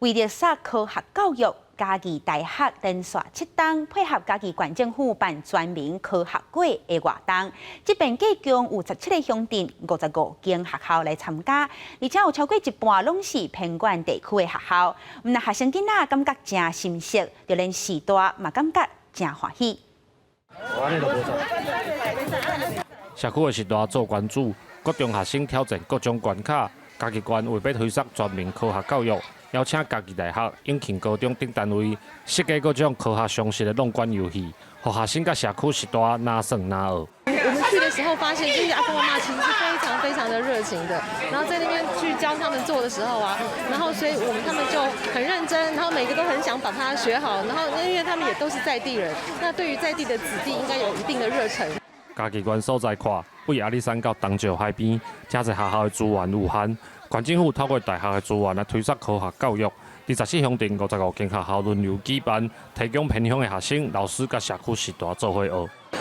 為著殺科學教育，嘉義大學連續七冬配合嘉義縣政府辦全民科學月的活動，這遍計共有17個鄉鎮、55間學校來參加，而且有超過一半攏是偏遠地區的學校。毋但學生囡仔感覺誠心適，就連序大嘛感覺誠歡喜。社區的序大做關主，國中學生挑戰各種關卡。嘉義縣為欲推捒全民科學教育，邀請嘉義大學、永慶高中等單位設計各種科學常識的闖關遊戲，予學生佮社區序大若耍若學。我們去的時候發現，這些阿公阿嬤其實是非常非常的熱情的。然後在那邊去教他們做的時候啊，然後所以我們他們就很認真，然後每個都很想把它學好。然後因為他們也都是在地人，那對於在地的子弟應該有一定的熱忱。嘉義縣所在看，對阿里山到東石海邊，誠濟學校的資源有限，縣政府透過大學的資源來推捒科學教育。佇14鄉鎮55間學校輪流舉辦，提供偏鄉的學生、老師佮社區序大做伙學。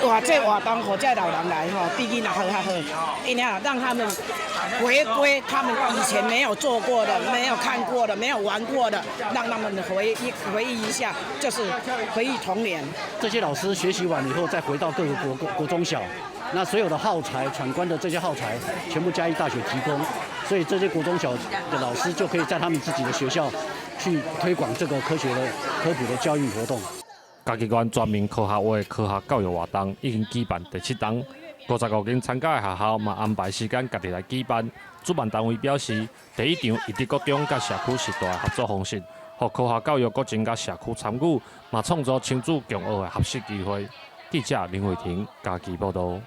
哇！這活動予這老人來吼，比囡仔好較好，因為啊，讓他們回歸他們以前沒有做過的、沒有看過的、沒有玩過的，讓他們回憶回憶一下，就是回憶童年。這些老師學習完以後，再回到各個國國中小，那所有的耗材、闖關的這些耗材，全部嘉義大學提供，所以這些國中小的老師就可以在他們自己的學校去推廣這個科學的科普的教育活動。嘉義縣全民科學月科學教育活動已經舉辦第七冬，55間參加的學校嘛安排時間家己來舉辦。主辦單位表示，第一場以佇國中佮社區序大的合作方式，予科學教育閣增加社區參與，嘛創造親子共學的學習機會。記者林慧婷嘉義報道。